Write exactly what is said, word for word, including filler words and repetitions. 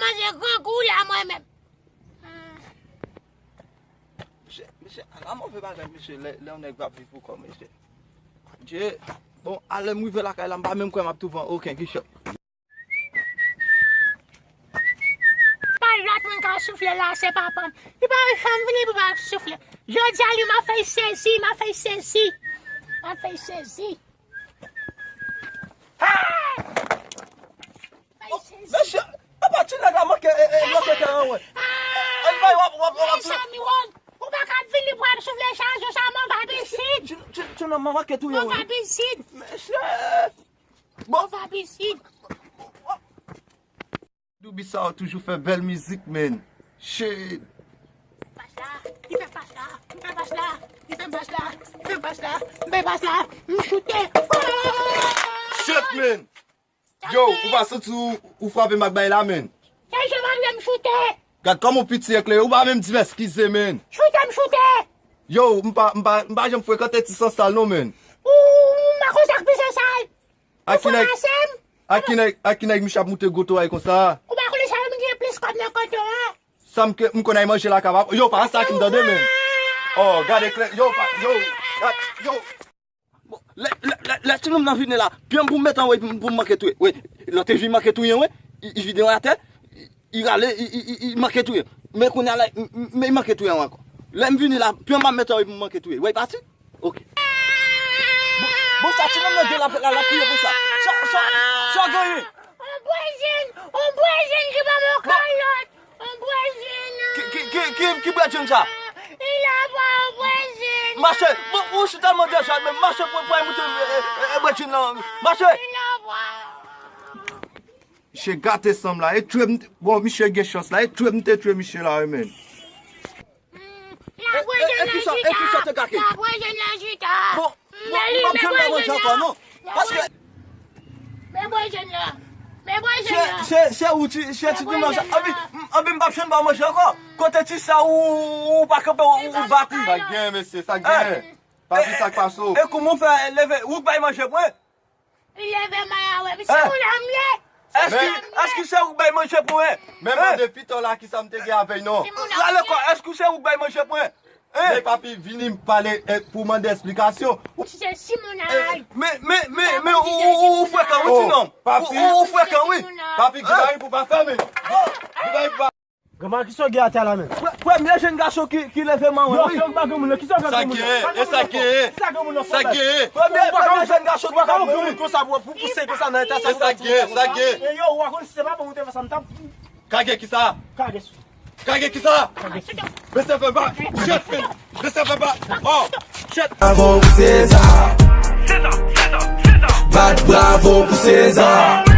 Manje grangou la mwen menm. Mesye, mesye, ala move bagay, mesye, lè, lè yon nèg ap viv pou kò, mesye. Dye, bon, alè m rive lakay la, m pa menm kwè m ap twouve okenn kichòt. Pa lòt moun ka soufle la, se papa m. Li pa janm vini pou pa soufle. Jodi a, li, m a fè sezi, m a fè sezi. M a fè sezi. Hey! Mesye, apa ti nèg la manke, e, e, manke tèren, wè. Ann bay, w ap, w ap, w ap. Mezanmi, won, ou pa ka vini pou ap soufle chaje sa, move abisid. Ti, ti, ti nonm manke touye, wè. Move abisid. Mesye. Bon. Move abisid. Doubi sa yo toujou fè bèl mizik, man. Shit. Bas la, li fè bas la, li fè bas la, li fè bas la, li fè bas la, li fè bas la, m choute. Shit, man. Yo, ou pa santi ou, ou frape m ak bay la, man? Kèl jan m ap fè m choute? Gad kòman w piti eklere, ou pa menm di m eskize, man. Choute m choute. Yo, m pa, m pa, m pa janm frekante ti san sal non, man. Ou, ou pa konn sa k pi san sal? Ak ki nèg, ak ki nèg, ak ki nèg misye ap moute gwo toray konsa? Ou pa konnen sa yo, m gen plis kòb nan kanton an. Sa m ke, m konn al manje lakay papa. Yo, pa sa ki m tande, man. Oh, gade klè. Yo, pa, yo, gad, yo. Bon, lè, lè, lè, lè ti nonm nan vini la, pye m pou m mete anwo pou m, pou m manke touye. Wi, lè te vin manke touye, wi. Li, li vide yon atè, li, li rale, li, li, li, li manke touye. Men kounye a la, m, m, men li manke touye ankò. Lè m vini la, pye m ap mete anwo pou m manke touye. Wi, pati. Ok. Bon, bon, sa ti nonm nan gen la, la, la kriye konsa. Sa, sa, sa genyen? On bredjenn, on bredjenn ki pa bon kalòt. On bredjenn. Ki, ki, ki, ki, ki bredjenn sa? Li la pa on bredjenn. Mache, bon, ou si tèlman deja menm, mache pou, pou al moute, e, e, e, bredjenn nan. Mache. Li la pa. Misye gate sanm la. E tchwe m te, bon, misye gen chans la. E tchwe m te tchwe misye la, wi, men. E, e, e kisa, e kisa te gate? Bon, bon, m p ap janm ba manje ankò, non. Paske. Men bredjenn la. Men bredjenn la. Se, se, se ou ti, se ti di manje. Anpi, m, anpi m p ap janm ba manje ankò. Kote ti sa ou, ou pa kanpe, ou, ou bat li. Sa gen, mesye, sa gen. Papi, sa k pase w? E kouman w fè leve, ou k bay manje pou mwen? Li leve mwen a wè, misye moun an m ye. Èske, èske se ou k bay manje pou mwen? Men mande pito la kisa m te gen avè l non. Rale kò, èske se ou k bay manje pou mwen? Men papi, vini m pale, e, pou mande esplikasyon. Ti se Simon a. Men, men, men, men, ou, ou, ou frekan, wi, ti nonm. Ou, ou frekan, wi. Papi, gen bagay pou pa fè, men. Gen bagay pou pa Granma, kisa w gen atè la menm? Prè-, premye jèn gason ki, ki leve manyen, wi. Yo, fè m pa granmoun nan, kisa w fè granmoun nan? Sa gen, e sa gen. Kisa granmoun nan fè? Premye, premye jèn gason ki leve manyen, wi. Konsa pou, pou pouse konsa nan eta sa. E sa gen, sa gen. E yo, ou pa konn si se pa bon ou te fè sa, m t ap. Kage kisa? Kage. Kage kisa? Kage. Mesye fè ba, shit, man. Mesye fè ba. Oh, shit. Bravo pou César. Bat bravo pou César.